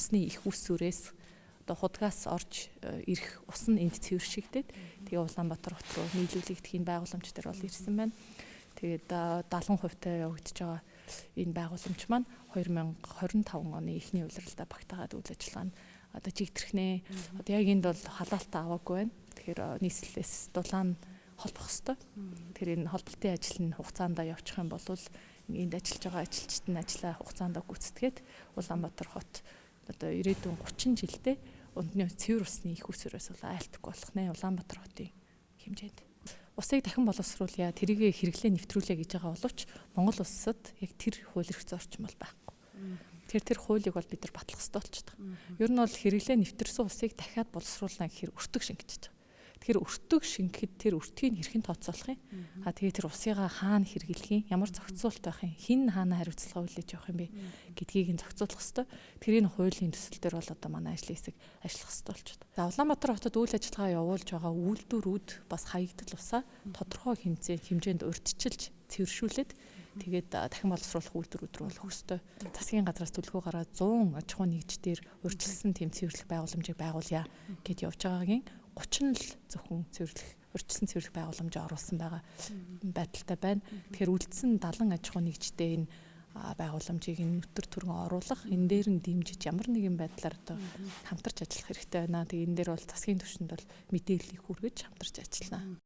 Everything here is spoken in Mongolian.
Усны их усүрээс одоо худгаас орж ирэх ус нь энд цэвэршигдээд тэгээ Улаанбаатар хот руу нийлүүлэгдэх энэ байгууламж дээр бол ирсэн байна. Тэгээд 70% таа явагдаж байгаа энэ байгууламж маань 2025 оны эхний улиралдаа багтаагаад үйл ажиллагаа нь одоо жигдэрхнэ. Одоо яг энд бол халаалтаа аваагүй байна. Тэгэхээр нийслэлээс дулаан холбох ёстой. Тэр энэ холболтын ажил нь хугацаанд явчих юм бол энд ажиллаж байгаа ажилчид нь ажлаа хугацаанд гүйцэтгээд Улаанбаатар хот одоо ирээдүйн 30 жилдээ ундны цэвэр усны их усрээс бол айлтгүй болох нэ Улаанбаатар хотын хэмжээнд. Усыг дахин боловсруулъя, тэрийг хэрэглээ нэвтрүүлье гэж байгаа боловч Монгол улсад яг тэр хууль эрх зүйн орчин бол байхгүй. Тэр хуулийг бол бид нар батлах ёстой болчихдог. Ер нь бол хэрэглээ нэвтэрсэн усыг дахиад боловсруулна гэхээр өртөг шингэж байгаа. Тэгэхээр өртөг шингэхэд тэр өртгийг хэрхэн тооцоолох юм? А тэгээ тэр усыгаа хаана хэрэглэх юм? Ямар зохицуулт байх юм? Хэн хаана хариуцлага хүлээж авах юм бэ гэдгийг нь зохицуулах ёстой. Тэр энэ хуулийн төсөл дээр бол одоо манай ажлын хэсэг ажиллах ёстой болчиход. За Улаанбаатар хотод үйл ажиллагаа явуулж байгаа үйлдвэрүүд бас хаягдал усаа тодорхой хэмжээнд урьдчилж цэвэршүүлээд тэгээд дахин боловсруулах үйлдвэрүүд рүү болох ёстой. Засгийн газраас төлөвлөгөө гараад 100 аж ахуйн нэгж дээр урьдчилсан тэм цэвэрлэх байгууламжийг байгуулъя гэд явж байгаагийн 30 л зөвхөн цэвэрлэх урьдчилсан цэвэрлэх байгууламжаа оруулсан байгаа байдалтай байна. Тэгэхээр үлдсэн 70 аж ахуйн нэгжтэй энэ байгууламжийг энэ нүтэр түргэн оруулах, энэ дээр нь дэмжиж ямар нэгэн байдлаар одоо хамтарч ажиллах хэрэгтэй байна. Тэгээ энэ дээр бол засгийн түвшинд бол мэдээллийг хүргэж хамтарч ажиллана.